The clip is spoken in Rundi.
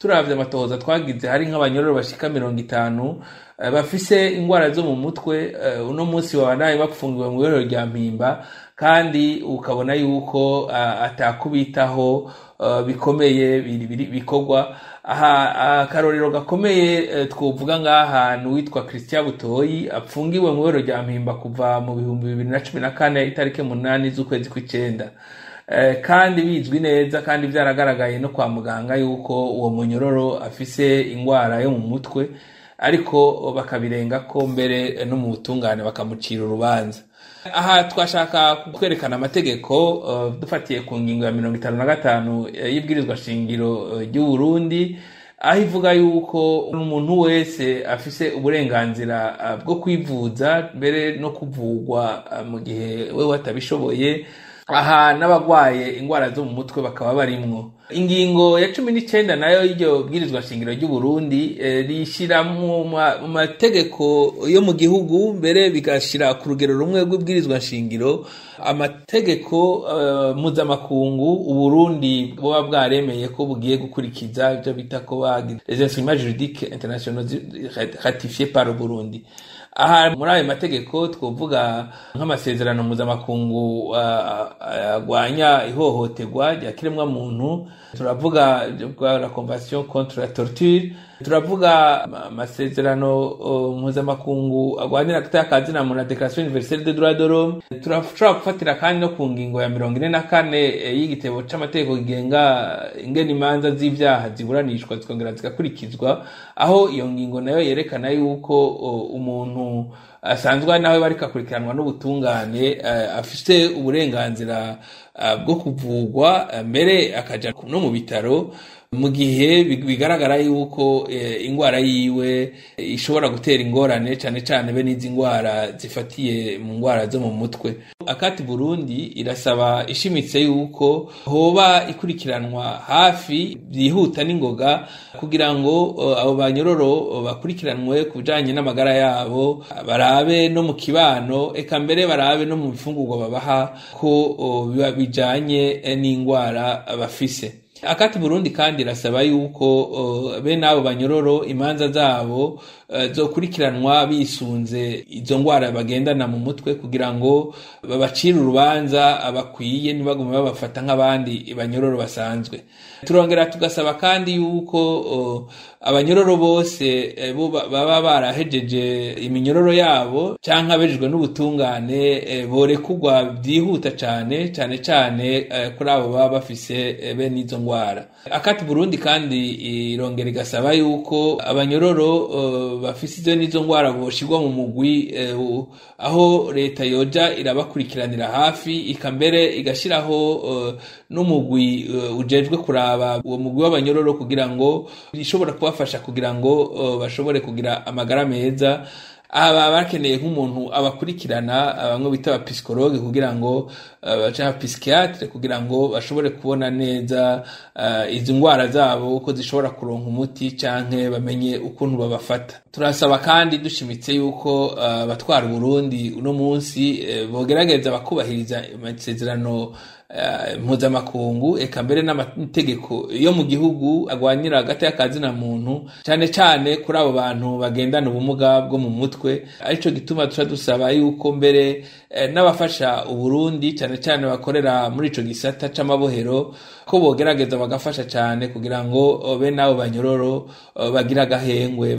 Turavye amatohoza twagize, hari nk'abanyororo bashika 50 bafise ingwara zo mu mutwe, uno munsi babandanye bapfungiwe mu ibohero rya Mpimba, kandi ukabona yuko atakubitaho bikomeye bikorwa. Aha akarorero gakomeye twovuga ngaha ni uwitwa Christian Butoyi, apfungiwe mu ibohero rya Mpimba kuva mu 2014, itariki 8 z'ukwezi kw'icenda, kandi bizwi neza kandi vyaragaragaye no kwa muganga yuko uwo munyororo afise ingwara yo mu mutwe, ariko bakabirenga ko mbere no mu butungane bakamucira urubanza. Aha twashaka kwerekana amategeko dufatiye ku ngingo ya 55 y'ibwirizwa shingiro ry'u Burundi, aho ivuga yuko umuntu wese afise uburenganzira bwo kwivuza, mbere no kuvugwa mu gihe we atabishoboye. Aha n'abagwaye ingwara zo mu mutwe bakaba barimwo. Ingingo ya 19 nayo y'iryo bwirizwa shingiro ry'u Burundi rishira mu mategeko yo mu gihugu, mbere bigashira ku rugero rumwe rw'ibwirizwa shingiro amategeko mpuzamakungu Uburundi buba bwaremeye ko bugiye gukurikiza, ibyo bita ko bagize les instruments juridiques internationaux ratifiés par le Burundi. Aha muri ayo mategeko twovuga nk'amasezerano mpuzamakungu agwanya ihohoterwa rya kiremwamuntu, turavuga la Convention contre la torture, turavuga amasezerano mpuzamakungu agwanira agateka ka zina muntu, la Déclaration universelle des droits de l'homme. Turashobora gufatira kandi no ku ngingo ya 44 y'igitebo c'amategeko kigenga ingene imanza z'ivyaha ziburanishwa zikongera zigakurikizwa, aho iyo ngingo nayo yerekana yuko umuntu asanzwe nawe bariko akurikiranwa n'ubutungane afise uburenganzira bwo kuvugwa, mbere akaja no mu bitaro mu gihe bigaragara yuko ingwara yiwe ishobora gutera ingorane, cane cane be n'izi ngwara zifatiye mu ngwara zo mu mutwe. ACAT Burundi irasaba ishimitse yuko hoba ikurikiranwa hafi byihuta n'ingoga kugira ngo abo banyororo bakurikiranwe ku bijanye n'amagara yabo, barabe no mu kibano, eka mbere barabe no mu bifungurwa babaha ko biba bijanye n'ingwara bafise. ACAT Burundi kandi irasaba yuko bene abo banyororo imanza zabo zokurikiranwa bisunze izo ngwara bagendana mu mutwe, kugira ngo babacire urubanza bakwiye, ntibagume babafata nk'abandi banyororo basanzwe. Turongera tugasaba kandi yuko abanyororo bose baba barahejeje iminyororo yabo canke abejejwe n'ubutungane borekurwa byihuta cane, cane cane kuri abo baba bafise bene izo ngwara. ACAT Burundi kandi irongera igasaba yuko abanyororo bafise izo n'izo ngwara boshirwa mu mugwi, aho leta yoja irabakurikiranira hafi, ikambere igashiraho n'umugwi ujejwe kuraba uwo mugwi w'abanyororo, kugira ngo ishobora kubafasha kugira ngo bashobore kugira amagara meza. Aba bakeneye nk'umuntu abakurikirana, bamwe bita aba psychologue, kugira ngo canke psychiatre, kugira ngo bashobore kubona neza izi ngwara zabo ko zishobora kuronka umuti canke bamenye ukuntu babafata. Turasaba kandi dushimitse yuko abatwara Burundi uno munsi bogerageza bakubahiriza amasezerano mpuzamakungu, eka mbere n'amategeko yo mu gihugu agwanira hagati y'akazina muntu, cane cane kuri abo bantu bagendana ubumuga bwo mu mutwe. Arico gituma tuca dusaba yuko mbere n'abafasha Uburundi, cane cane bakorera muri ico gisata c'amabohero, ko bogerageza bagafasha cane kugira ngo bene abo banyororo bagira agahengwe.